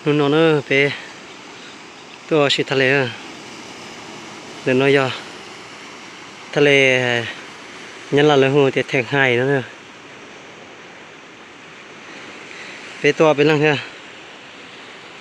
Hnub no na peb tuaj ua si thaj les. Ntawm no yog thaj les Nyab Laj lawv hu tias Theem Hais no. Peb tuaj peb leeg thiab.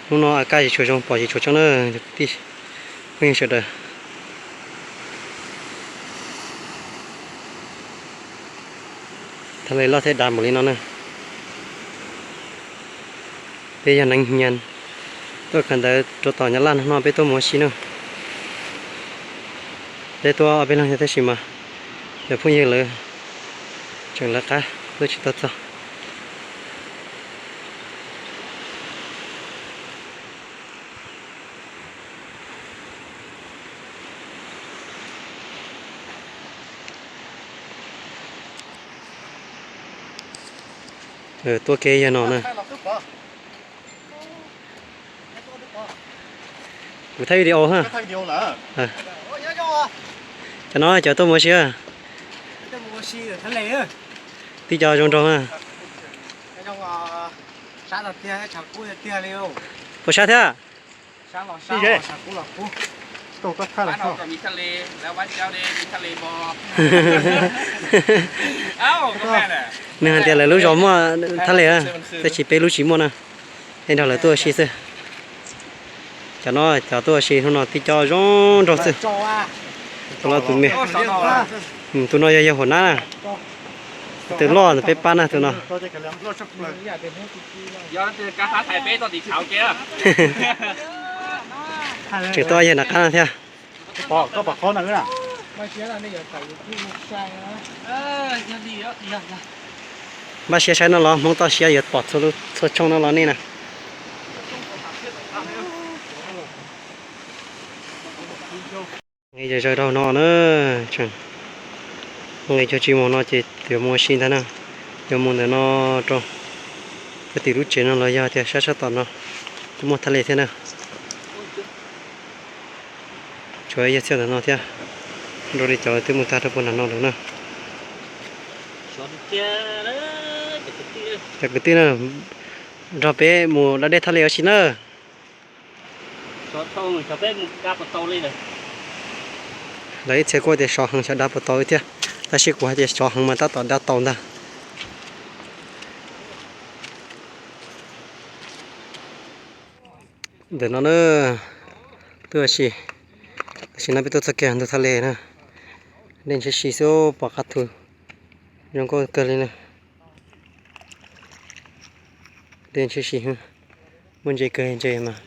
Hnub no a kaj tsis tshua zoo pom tsis tshua tseeb na. Phooj ywg sawv daws, thaj les loj thiab dav npaum li no na. Peb yog neeg Nyab tuaj kawm ntawv rau tom Nyab Laj no peb tuaj mus ua si na. Peb tuaj ob peb leeg tab sis mas cov phooj ywg lawv tseem lawv qab tuaj tsis tau txog. Tuaj kev yog no na. Kuv thaij video ha. Cov no cov tuaj mus ua si. Tib co zoo nraug na. Puas sab thiab? Nws hais tias lawv lub zos muaj thaj les, tab sis peb lub tsis muaj na. Peb nrog lawv tuaj ua si xwb. Cov no cov tuaj ua si hnub no tib co zoo nraug xwb. Tus no tus me, tus no yog yawg Huam Nab na. Tus loj ntawm peb pab na tus no. Tseem tuaj yawg nram qab no thiab. Npaj siab saib no los Hmoob toj siab yuav pom txhua tshooj no los nej na. Nqis zawg zawg rau no na, nqis cuag tsis mus no ces yuav mus ua si ntag na. Yuav mus ntawm no rau puag tim lub tsev no los yog tias sab sab tom no kuj muaj thaj les thiab na. Tshuav yawg txhiaj ntawm no thiab, nrog li cov twb mus tag rau puag nram no lawm na. Cov kwv tij na, nrog peb mus da dej thaj les ua si na. Lawv ib txhia kuj tias sov heev xyov da puas tau thiab, tab sis kuv hais tias sov heev mas tab tom da tau ntag. Ntawm no na, tuaj ua si, tam sim no peb tuaj txog kiag ntug thaj les na. Dej ntshiab si xwb pom qab thu zoo nkauj kawg li na. Dej ntshiab si, muaj ntses kawg ntses mas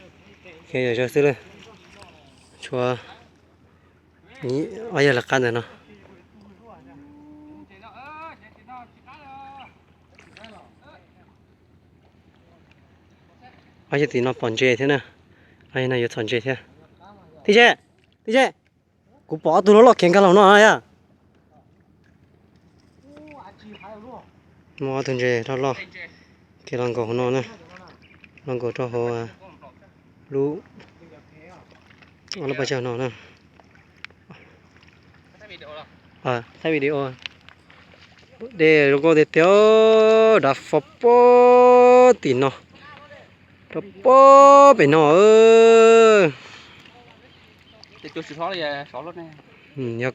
khiav yam zawg xwb lawm. Tshuav ob yawg lawv qab ntawm no. Ob yawg tim no pom ntses thiab na. Ob yawg no yuav txhom ntses thiab. Tij Ze, Tij Ze, kuv pom ob tug loj loj khiav nkag los no yom. Muaj ob tug ntses loj loj khiav los nkaum hauv no na, los nkaum rau hauv lub, lub pas tsag no na. Thaij video, dej zoo nkauj tiag tiag, dav fo pob tim no, rau pob pem no. Yog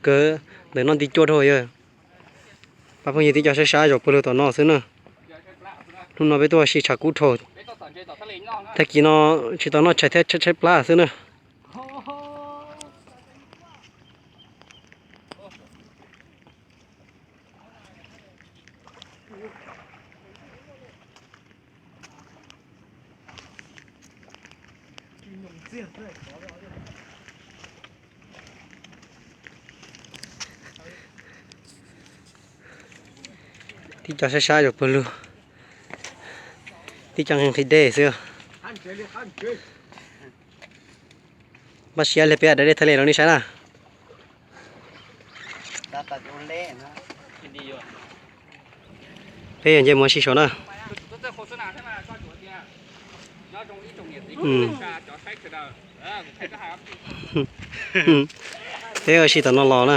kawg, ntawm no nti cua dhau yog. Pab phooj ywg tib co saib saib zaum pawg lug tom no xwb na. Hnub no peb tuaj ua si tshav kub dhau. Tag kis no tsis tau noj tshais thiab tshaib plab xwb na. Tib co saib saib zaum pawg lug, tib co nqhis nqhis dej xwb. Npaj siab li peb da dej thaj les rau nej saib na. Peb yuav nce mus ua si saud na. Peb ua si tom no los na.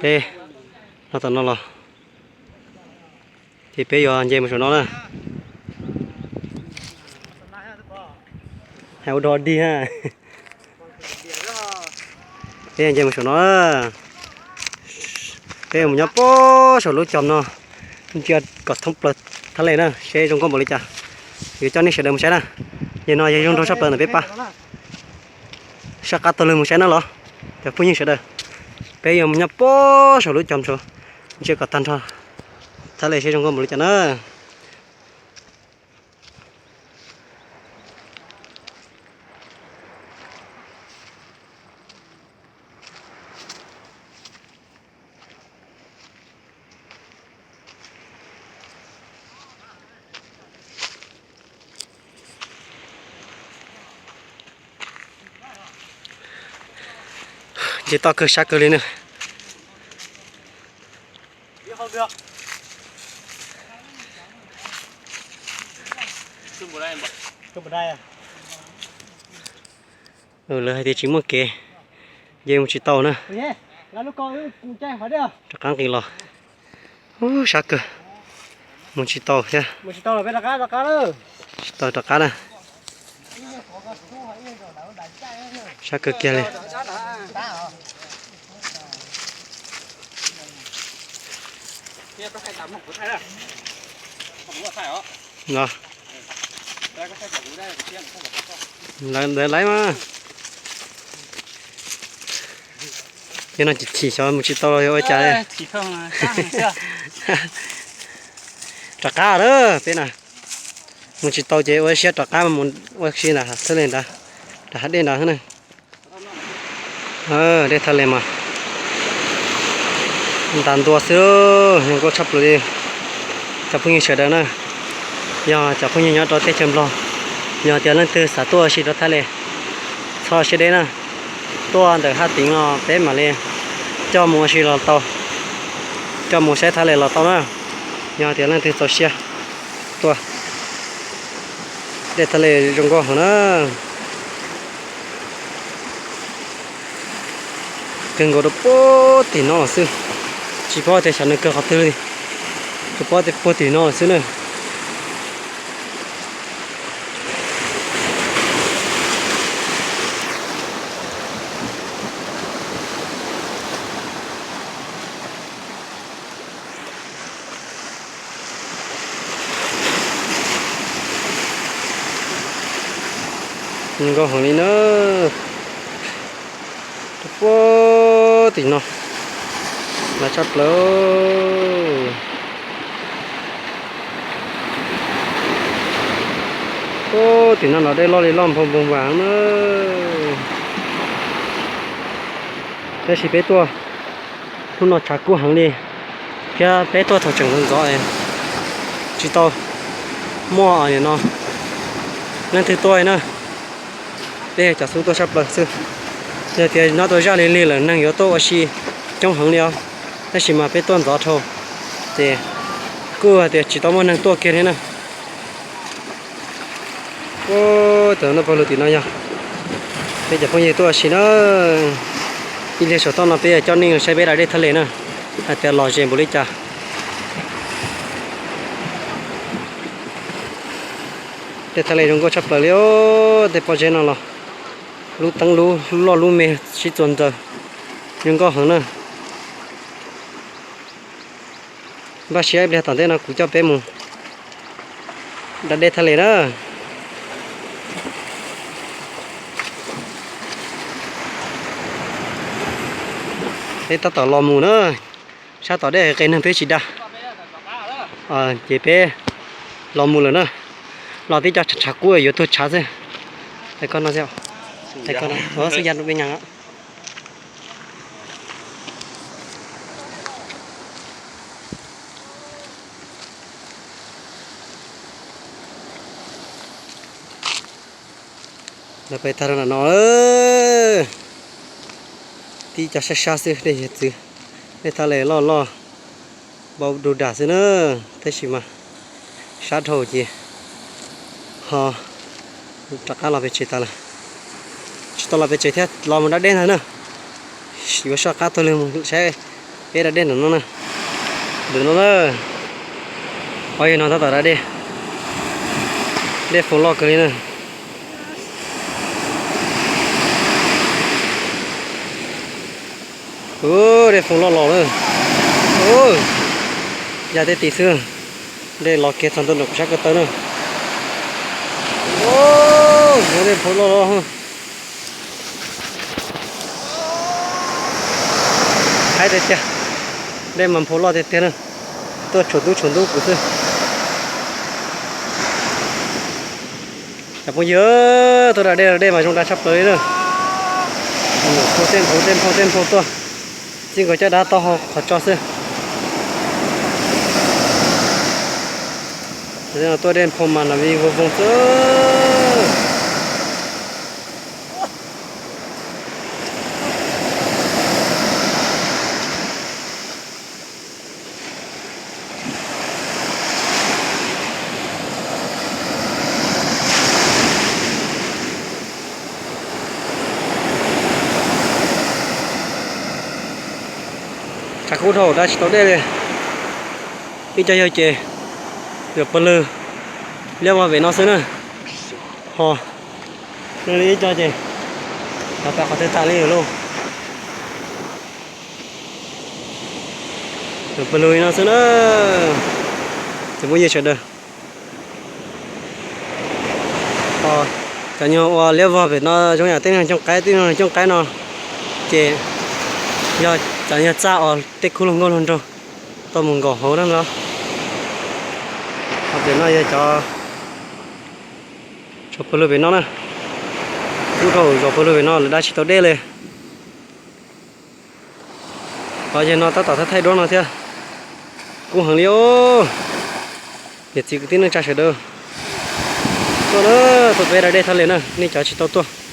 Peb los tom no los, ces peb yuav nce mus saum no na. Ua dog dig ha. Peb nce mus saum no, peb mus nyob puag saum lub cog no, ntsia kom thoob plaws thaj les na seb zoo nkauj npaum li cas. Yuav coj nej sawv daws mus saib na. Yog no yog zoo nraug tshaj plaws ntawm peb pab. Soj qab taug lw mus saib na los cov phooj ywg sawv daws. Peb yuav mus nyob puag saum lub cog saud, ntsia kom tag nrho thaj les seb zoo nkauj npaum li cas na. Nce toj kawg sab kawg li na. Lawv hais tias tsis muaj kev, nce mus tsis tau na. Rov qab nqis los. Ub, sab kawg, mus tsis tau thiab. Tsis tau rov qab na. Sab kawg kiag li. Lawv mas, yog no chim chim xyov mus tsis tau los yog ua cas. Rov qab lawm peb na, mus tsis tau ces ua siab rov qab mus ua si ntawm thaj les ntawd, rau hav dej ntawd na. Dej thaj les mas ntas ntua xwb, zoo nkauj tshaj plaws li. Cov phooj ywg sawv daws na, yog cov phooj ywg nyob rau teb chaws Nplog, yog tias leej twg xav tuaj ua si rau thaj les, txhob siab deb na, tuaj ntawm Haj Teev no peb mam li coj mus ua si los tau, coj mus saib thaj les los tau na. Yog tias leej twg txaus siab tuaj, dej thaj les zoo nkauj heev na. Kawg nkaus rau puag tim no xwb, tsis paub tias xyov nws kawg qhov twg li, tsuas paub tias puag tim no xwb na. Zoo nkauj heev li na. Rau puag tim no, lawv tshaj plaws. Puag tim no los dej loj li loj npoo npoo vas na. Tab sis peb tuaj hnub no tshav kub heev li, thiab peb tuaj thaum tseem ntxov ntxov, tsis tau muaj no leej twg tuaj na. Peb cov xub tuaj tshaj plaws xwb. Yog tias nyob tau zaj lig lig lawm neeg yuav tuaj ua si coob heev li os, tab sis mas peb tuaj ntxov dhau, ces kuj hais tias tsis tau muaj neeg tuaj kiag li na. Tus no pog lug tim no yog peb cov phooj ywg tuaj ua si na. Ib pliag saum toj no peb yuav coj nej saib peb da dej thaj les na, hais tias lom zem npaum li cas. Dej thaj les zoo nkauj tshaj plaws li os, tej pob zeb no los lub teeb lub loj lub me sib txuas ntawm, zoo nkauj heev na. Npaj siab ib pliag tom ntej no kuv coj peb mus da dej thaj les na. Peb tab tom los mus na, sab tom dej qe neeg peb tsis da, ces peb los mus lawm na. Los tib co tshav kub yuav tuag tshav xwb. Xwb ya rau peb nyees. Lawv pais tag rau nram no, tib co sab sab xwb dej hiav txwv, dej thaj les loj loj npau du dag xwb na, tab sis mas sab dhau ces ho rov qab los pem tsev tas lawm. Tsis tau los pem tsev thiab, los mus da dej ntag na. Yuav soj qab taug lw mus saib peb da dej ntawm no na. Ntawm no na, qhov yog no tab tom da dej, dej foom loj kawg li na. Dej phau loj los lawm. Ya tej tim xwb. Dej los kiag txog ntua ntawm kuv sab ko taw na. Dej phau loj los. Haib tiag tiag. Dej mas phau loj tiag tiag na. Tuaj tshuam ntub tshuam ntub kuv xwb. Cov phooj ywg, tuaj da dej, da dej mas zoo da tshaj plaws li na. Phau tej nphau tej nphau tej nphau tuaj. Txij nkaus caj dab taub hau qhov tso xwb. Tuaj dej nphau mas nas vij voog voog xwb. Tshav kub dhau da tsis tau dej li. Ib co yawg ces yuav pawg lwg liab vog pem no xwb na. Ho ib co ces rov pem qhov twg tas li lawm lauj. Yuav pawg lwg li no xwb na. Ces phooj ywg sawv daws, cov nyuag uas liab vog pem no zoo yam tej nyuag cooj qaib tej nyuag cooj qaib no ces yog cov nyuag txaj uas tej khub luag nkauj luag nraug tau mus nkaum hauv na los. Ho pem no yog cov tshuav pawg lwg pem no na. Kub dhau zos pawg lwg pem no lawv da tsis tau dej li. Los yog no tab tom thaij thaij duab no thiab. Kub heev li os. Niam txiv kwv tij neej tsa sawv daws, tuaj na, tuaj peb da dej thaj li na, nej cov tsis tau tuaj.